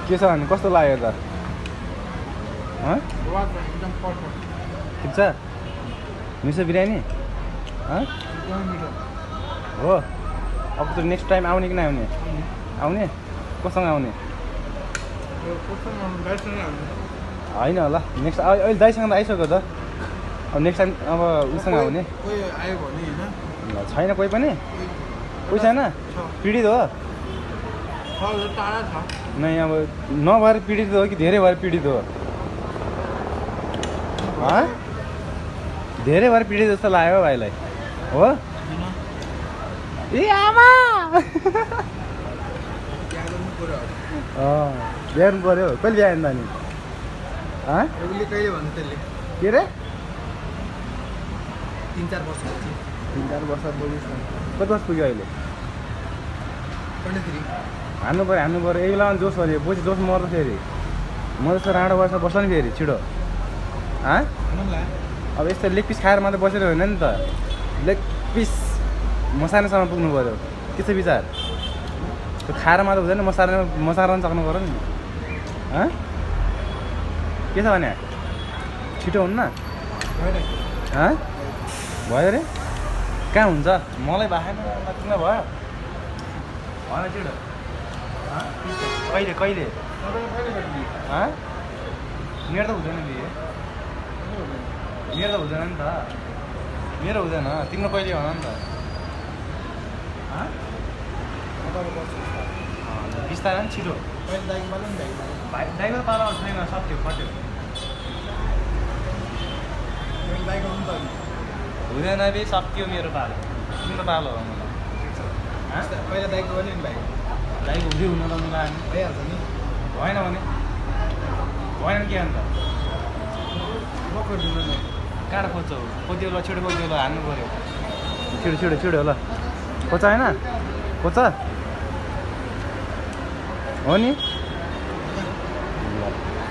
के छ भने कस्तो लाग्यो त एकदम पर्फेक्ट ठिक छ मिसो बिरयानी एकदम मिठो हो अब त नेक्स्ट टाइम आउने कि नआउने आउने कोसँग आउने होइन होला नेक्स्ट अहिले दाइसँग त आइसक्यो त अब नेक्स्ट टाइम अब उसँग आउने कोही आयो भने होइन छैन कोही पनि कोही छैन पीडित हो टाढा छ नै अब नभएर पीडित हो कि धेरै भएर पीडित हो धेरै भएर पीडित जस्तो लाग्यो भाइलाई हो ए आमा ल्याउनु पर्यो कहिले ल्याएन त नि कहिले भन्नु त्यसले के रे 3-4 वर्षपछि 3-4 वर्ष बोलिस् न कति वर्ष पुग्यो अहिले 23 हान्नु पऱ्यो यही बेलामा जोस भयो पछि जोस मर्छ फेरि म जस्तो राँडो वर्ष बस्छ नि फेरि छिटो अब यस्तो लेग पिस खाएर मात्रै बसेर होइन नि त लेग पिस मसानोसम्म पुग्नु पऱ्यो के छ विचार त्यो खाएर मात्रै हुँदैन मसार्न सक्नु पऱ्यो नि के छ भने छिटो हुन्न भयो रे कहाँ हुन्छ मलाई भएन किन भयो होइन छिटो कहिले मेरो त हुँदैन नि मेरो त हुँदैन नि त मेरो हुँदैन तिम्रो कहिले भन नि त बिस्तारै नि छिटो दाइको पालो छैन सक्यो कट्यो हुँदैन बे सक्यो मेरो पालो तिम्रो पालो हो मलाई पहिला दाइको पनि भाइ दाइको हुँदै हुन त मलाई भइहाल्छ नि भएन भने भएन के अन्त काँडा खोज्छौ खोज्यो ल छिटो खोज्यो ल हान्नु पऱ्यो छिटो ल खोज्छ होइन खोज्छ हो नि